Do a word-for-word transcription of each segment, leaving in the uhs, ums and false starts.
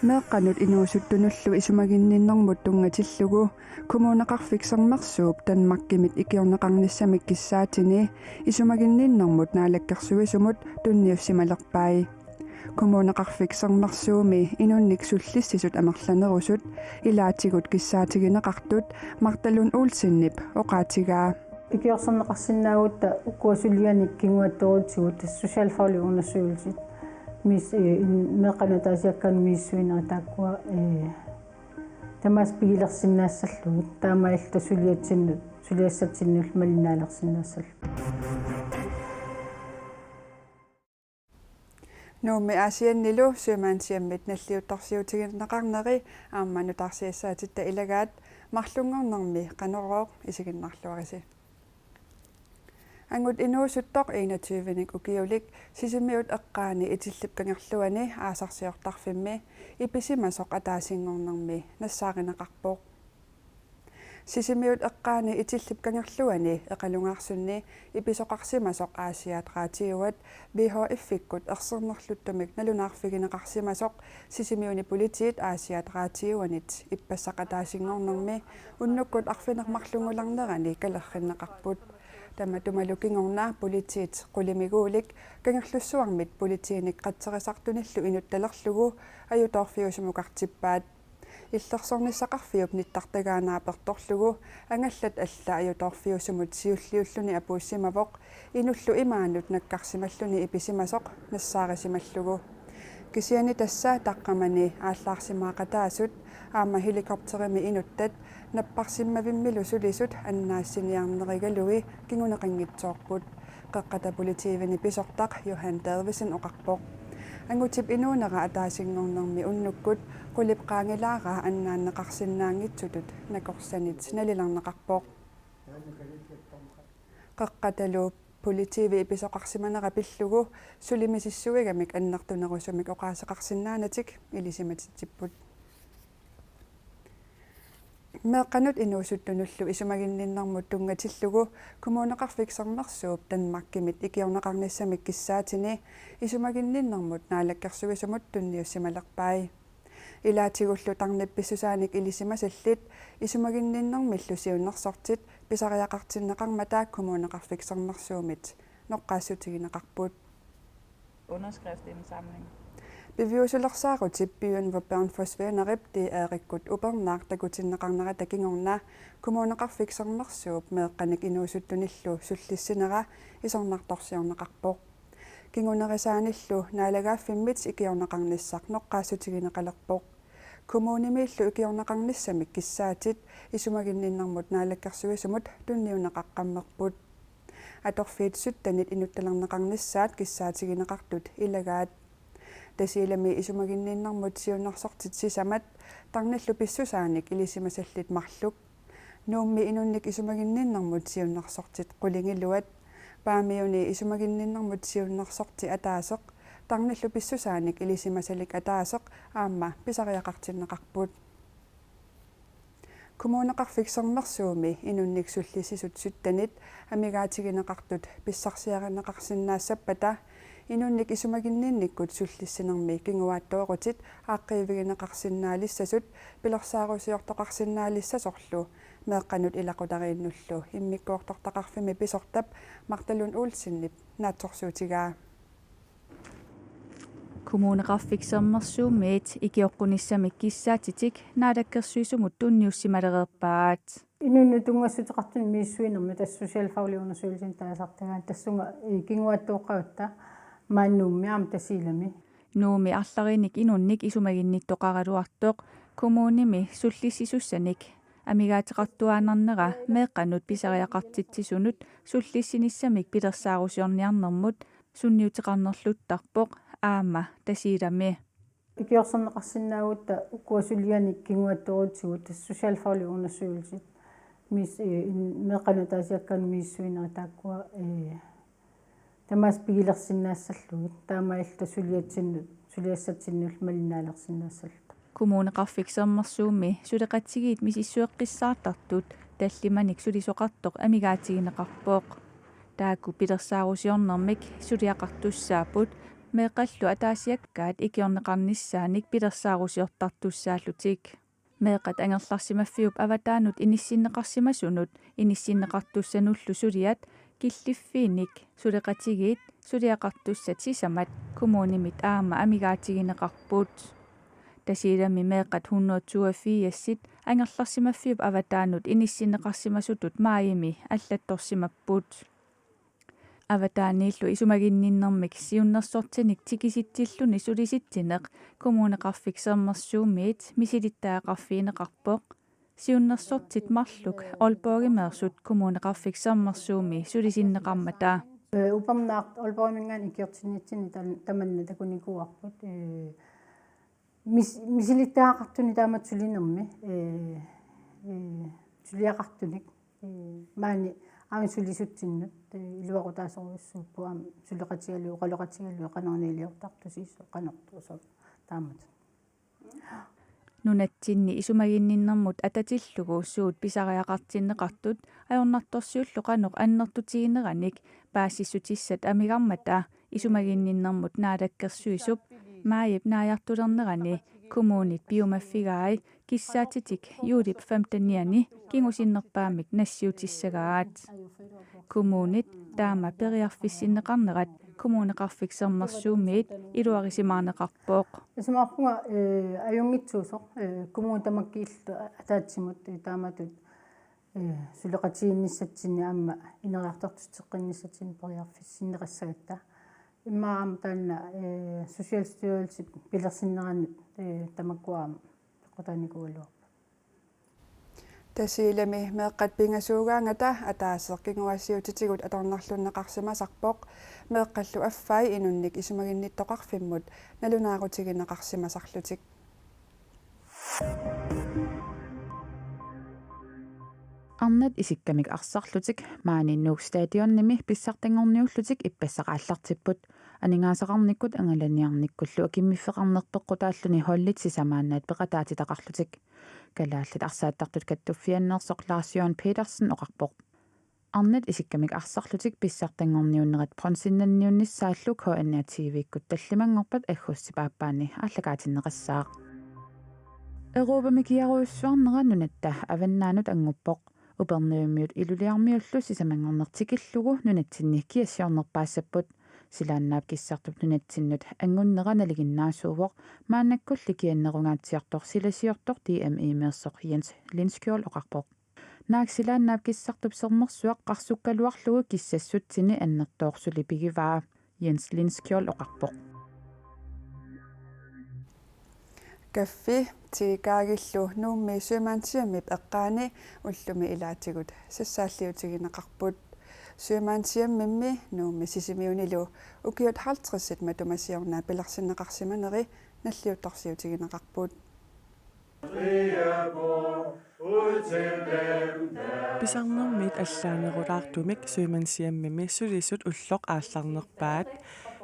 Meeqqanut inuusuttunullu isumaginninnermut tunngatillugu Kommuneqarfik Sermersuup Danmarkimit ikiorneqarnissamik kissaatini isumaginninnermut naalakkersuisumut tunniussimalerpai. Kommuneqarfik Sermersuumi inunnik sullissisut amerlanerusut ilaatigut kissaatigineqartut Martha Lund Olsenip oqaatigaa. Ikiorserneqarsinnaagutta ukua sulianik kinguaattoorutsigu tassa socialfaglig undersøgelse mis-, eh, in-, meeqqanut ataasiakkaanut misissuinerit taakkua, eh, tamaasa pigilersinnaassallugit, taamaalilluta suliatsinnut, suliassatsinnullu malinnaalersinnaassallugit. Nuummi Aasiannilu Sømandshjemmet nalliuttorsiutigineqarneri aamma nutaarsiassaatitta ilagaat, marlunngornermi Qanorooq isiginnaarluarisi. Angut inuusuttoq enogtyvenik ukiulik Sisimiut eqqaani Itillip Kangerluani aasarsiortarfimmi ipisimasoq ataasinngornermi nassaarineqarpoq. Sisimiut eqqaani Itillip Kangerluani Eqalungaarsunni ipisoqarsimasoq Aasiaat Raatiuat V H F-ikkut ersernerluttumik nalunaarfigineqarsimasoq Sisimiuni politiit Aasiaat Raatiuanit ippassaq ataasinngornermi unnukkut arfineq-marlunngulernerani kalerrinneqarput. Tamatumalu kingorna politiit qulimiguulik Kangerlussuarmit politiinik qatserisartunillu inuttalerlugu ajutoorfiusumukartippaat. Illersornissaqarfiup nittartagaat naapertorlugu angallat alla ajutoorfiusumut siulliulluni apuussimavoq inullu imaanut nakkarsimalluni ipisimasoq nassaarisimallugu. Kisianni tassa taqqamani aallaarsimaaqataasut aamma helikopterimi inuttat napparsimmavimmilu sulisut annaassiniarnerigalui kinguneqanngitsoorput. Qeqqata Politiivini pisortaq Johan Davidsen oqarpoq. Angutip inuunera ataasinngornermi unnukkut qulip qaangilaaraa annaanneqarsinnaanngitsutut nakorsanit nalilerneqarpoq. Qeqqatalu Politiivi ipisoqarsimanera pillugu suli misissuigamik annertunerusumik oqaaseqarsinnaanatik ilisimatitsipput. Meeqqanut inuusuttunullu isumaginninnermut tunngatillugu Kommuneqarfik Sermersuup Danmarkimit ikiorneqarnissamik kissaatini isumaginninnermut naalakkersuisumut tunniussimalerpai. Ilaatigullu tarnip pissusaanik ilisimasallit isumaginninnermillu siunnersortit pisariaqartinneqarmata Kommuneqarfik Sermersuumit noqqaassutigineqarput. Underskriftindsamling. Piviusulersaarutip Byen, hvor børn forsvinderip D R-ikkut upernaaq takutinneqarnerata kingorna Kommuneqarfik Sermersuup meeqqanik inuusuttunillu sullissinera isornartorsiorneqarpoq. Kingunerisaanillu naalagaaffimmit ikiorneqarnissaq noqqaassutigineqalerpoq. Kommunimiillu ikiorneqarnissamik kissaatit isumaginninnermut naalakkersuisumut tunniunneqaqqammerput. Atorfiit syttenit inuttalerneqarnissaat kissaatigineqartut ilagaat. Tasiilami isumaginninnermut siunnersortit sisamat tarnillu pissusaanik ilisimasallit marluk. Nuummi inunnik isumaginninnermut siunnersortit qulingiluat. Paamiuni isumaginninnermut siunnersorti ataaseq tarnillu pissusaanik ilisimasalik ataaseq aamma pisariaqartinneqarput. Kommuneqarfik Sermersuumi inunnik sullissisut syttenit amigaatigineqartut pissarsiarineqarsinnaassappata inunnik isumaginninnikkut sullissinermi kinguaattoorutit aaqqiivigineqarsinnaalissasut pilersaarusiortoqarsinnaalissasorlu meeqqanut ilaqutariinnullu immikkoortortaqarfimmi pisortap Martha Lund Olsenip naatsorsuutigaa. Kommuneqarfik Sermersuumiit ikioqqunissamik kissaatitik naalakkersuisumut tunniussimalereerpaat. Inunnut tunngassuteqartunik misissuinermi tassa socialfaglig undersøgelse taasartagaat tassunga, eh, kinguaattooqqagatta maani Nuummi aamma Tasiilami. Nuummi arlariinnik inunnik isumaginnittoqaraluartoq kommunimi sullissisussanik amigaateqartuaannarnera meeqqanut pisariaqartitsisunut sullissinissamik pilersaarusiorniarnermut sunniuteqarnerluttarpoq aamma Tasiilami. Ikiorserneqarsinnaagutta ukua sulianik kinguaattoorutsigu tassa socialfaglig undersøgelse mis-, eh, in-, meeqqanut ataasiakkaanut misissuinerit taakkua, eh, tamaasa pigilersinnaassallugit, taamaalilluta suliatsinnut, suliassatsinnullu malinnaalersinnaassalluta. Kommuneqarfik Sermersuumi suleqatigiit misissueqqissaartartut tallimanik sulisoqartoq amigaatigineqarpoq. Taakku pilersaarusiornermik suliaqartussaapput, meeqqallu ataasiakkaat ikiorneqarnissaanik pilersaarusiortartussaallutik. Meeqqat angerlarsimaffiup avataanut inissinneqarsimasunut inissinneqartussanullu suliat killiffiinik suleqatigiit suliaqartussat sisamat kommunimit aamma amigaatigineqarput. Tasiilami meeqqat hundrede toogfirsit angerlarsimaffiup avataanut inissinneqarsimasutut maajimi allattorsimapput. Avataaniillu isumaginninnermik siunnersortinik tikisitsilluni sulisitsineq Kommuneqarfik Sermersuumiit misilittagaqarfigineqarpoq. Siunnersortit marluk Aalborgimeersut Kommuneqarfik Sermersuumi sulisinneqarmata. Ee, upernaaq Aalborgiminngaanniit ikiortinnitsinni tal-, tamanna takunikuuarput. Ee, mis-, misilittagaqartunik taamatut sulinermi, ee, ee, suliaqartunik, ee, maani aamma sulisutsinnut, ee, iluaqutaasorujussuupput aamma suleqatigalugu, oqaloqatigalugu qanoq iliortartusiissut qanortuusoq taamatut. Nunatsinni isumaginninnermut atatillugu suut pisariaqartinneqartut ajornartorsiullu qanoq annertutigineranik paasissutissat amigarmata isumaginninnermut naalakkersuisup maajip naajartulernerani kommunit piumaffigai kissaatitik juulip femtenianni kingusinnerpaamik nassiutissagaat. Kommunit taama periarfissinneqarnerat Kommuneqarfik Sermersuumiit iluarisimaarneqarpoq. Isumaqarpunga, ee, ajunngitsuusoq, ee, kommunit tamakkiillu ataatsimut, ee, taamatut, ee, suleqatigiinnissatsinni aamma ineriartortitseqqinnissatsinnut periarfissinneqassagatta. Immaqa aamma taanna, ee, Socialstyrelsip pilersinneranut, ee, tamakkua aamma peqqutaanikuugaluarput. Tasiilami meeqqat pingasuugaangata ataaseq kinguaassiuutitigut atornerlunneqarsimasarpoq, meeqqallu affai inunnik isumaginnittoqarfimmut nalunaarutigineqarsimasarlutik. Arnat isikkamik arsarlutik maani Nuuk Stadionimi pissartanngorniullutik ippassaq aallartipput. Aningaasaqarnikkut angalaniarnikkullu akimmiffeqarneq peqqutaalluni holdit sisamaannaat peqataatitaqarlutik. Kalaallit arsaattartut kattuffianneersoq Lars Jørgen Petersen oqarpoq. Arnat isikkamik arsarlutik pissartanngorniunnerat bronzennanniunnissaallu K N R T V-kkut tallimanngorpat aggustip aappaani aallakaatinneqassaaq. Europami kiarujussuarnera nunatta avannaanut annguppoq. Upernavimmiut Ilulissarmiullu sisamanngorneq tikillugu nunatsinni kiassiornerpaassapput. Silaannaap Kissartup nunatsinnut anngunnera nalinginnaasuuvoq, maannakkulli kiannerungaatsiartoq silasiortoq D M E-meersoq Jens Lindskjold oqarpoq. Naak Silaannaap Kissartup Sermersuaq qarsukkaluarlugu kissassutsini annertooq suli pigivaa, Jens Lindskjold oqarpoq. Kaffi Tikaagillu Nuummi Sømandshjemip eqqaani ullumi ilaatigut sassaalliutigineqarput. Sømandshjemimmi Nuummi Sisimiunilu ukiut halvtredsit matuma siorna pilersinneqarsimaneri nalliuttorsiutigineqarput. Pisarnermiit allaanerulaartumik Sømandshjemimi sulisut ulloq aallarnerpaat.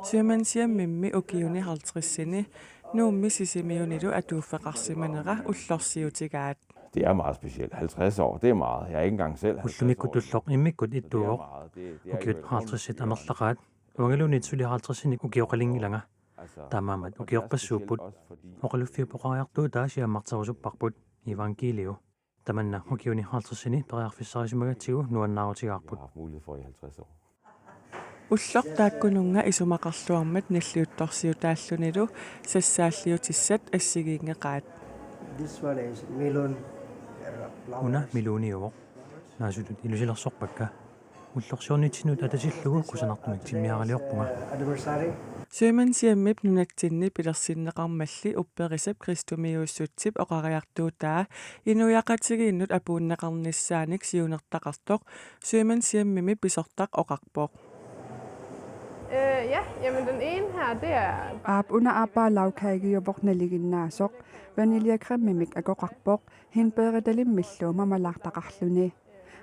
Sømandshjemimmi ukiuni halvtredsini Nuummi Sisimiunilu atuuffeqarsimanera ullorsiutigaat. Det er meget specielt. Halvtreds år, det er meget. Jeg er ikke engang selv halvtreds Ullumikkut år. Ulloq immikkut Det er ittuuvoq. Meget. Det, det er Ukiut ikke halvtredsit amerlaqaat. Uangaluunniit suli halvtredsinik ukioqalinngilanga. Taamaammat ukiorpassuupput. Oqaluffiup oqariartuutaa siammarterusupparput, Evangeliu. Tamanna ukiuni halvtredsini periarfissarisimagatsigu nuannaarutigaarput. Ulloq taakkununnga isumaqarluarmat nalliuttorsiutaallunilu sassaalliutissat assigiinngeqaat. This one is melon. Una meloniuvoq. Naasutut ilusilersorpakka. Ullorsiornitsinnut atatillugu kusanartumik timmiaraliorpunga. Sømandshjemip nunatsinni pilersinneqarmalli upperisap kristumiuussutsip oqariartuutaa inuiaqatigiinnut apuunneqarnissaanik siunertaqartoq Sømandshjemimi pisortaq oqarpoq. Øh, ja, jamen den ene her, det er Aap, una aappaa lagkagejuvoq nalinginnaasoq, vaniljecrememik akoqarpoq, hindbæredalimmillu mamalaartaqarluni.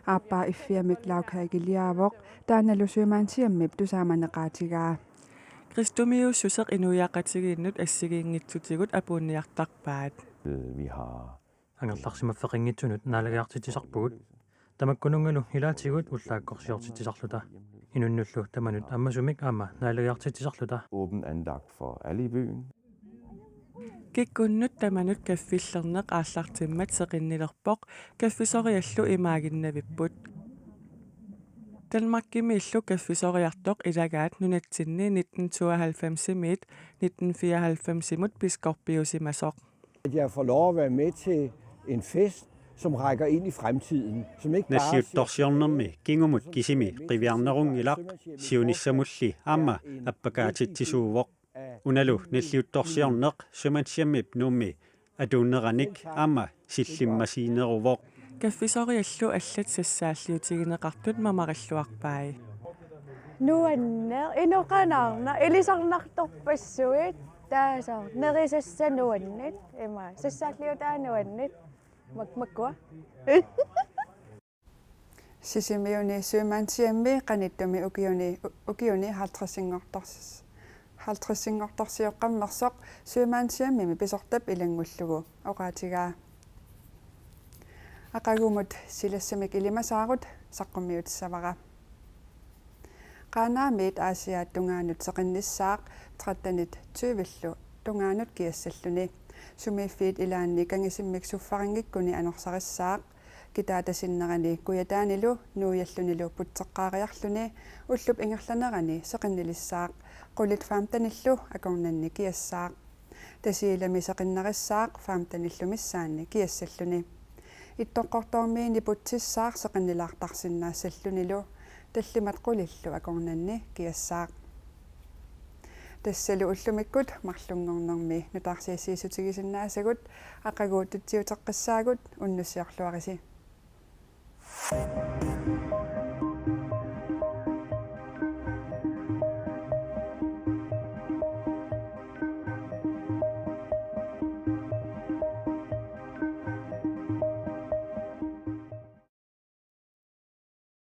Aappaa iffiamik lagkageliaavoq, taannalu Sømandshjemip tusaamaneqaatigaa. Kristumiuussuseq inuiaqatigiinnut assigiinngitsutigut apuunniartarpaat. Vi har Angerlarsimaffeqanngitsunut naalagiartitsisarpugut. Tamakkununngalu ilaatigut ullaakkorsiortitsisarluta. Inunnullu tamanut ammasumik aamma naalagiartitsisarluta. Åben anlagt for alle i byen. Kikkunnut tamanut kaffillerneq aallartimmat seqinnilerpoq kaffisoriallu imaaginnavipput. Danmarkimiillu kaffisoriartoq ilagaat nunatsinni nitten tooghalvfemsimiit nitten fireoghalvfemsimut biskoppiusimasoq. At jeg får lov at være med til en fest, som rækker ind i fremtiden, som ikke bare ser Nalliuttorsiornermi kingumut kisimi qiviarnerunngilaq, siunissamulli aamma appakaatitsisuuvoq. Unalu nalliuttorsiorneq Sømandshjemmip Nuummi atuunneranik aamma sillimmasiineruvoq. Kaffisoriallu allat sassaalliutigineqartut mamarilluarpai. Nuanneq, inoqanarna, ilisarnartorpassuit, taasar, nerisassat nuanneq, ima, sassaalliutaat nuanneq, mak-, makkua. Sisimiuni Sømandshjemmi qanittumi ukiuni, ukiuni halvtredsinngortors-, halvtredsinngortorsioqqammersoq Sømandshjemmimi pisortap ilanngullugu oqaatigaa. Aqagumut silassamik ilimasaarut saqqummiutissavara. Qaanaamiit Aasiaat tungaanut seqinnissaaq trettenit tyvillu tungaanut kiassalluni. Sumiiffiit ilaanni kangisimmik suffaringikkuni anorsarissaaq. Kitaata sinnerani kujataanilu nuujallunilu putseqqaariarluni ullup ingerlanerani seqinnilissaaq. Qulit femtenillu akornanni kiassaaq. Tasiilami seqinnerissaaq femtenillu missaanni kiassalluni. Ittoqqortoormiini putsissaaq seqinnilaartarsinnaassallunilu tallimat qulillu akornanni kiassaaq. Tassalu ullumikkut marlunngornermi nutaarsiassiissutigisinnaasagut aqagu tutsiuteqqissaagut, unnussiorluarisi.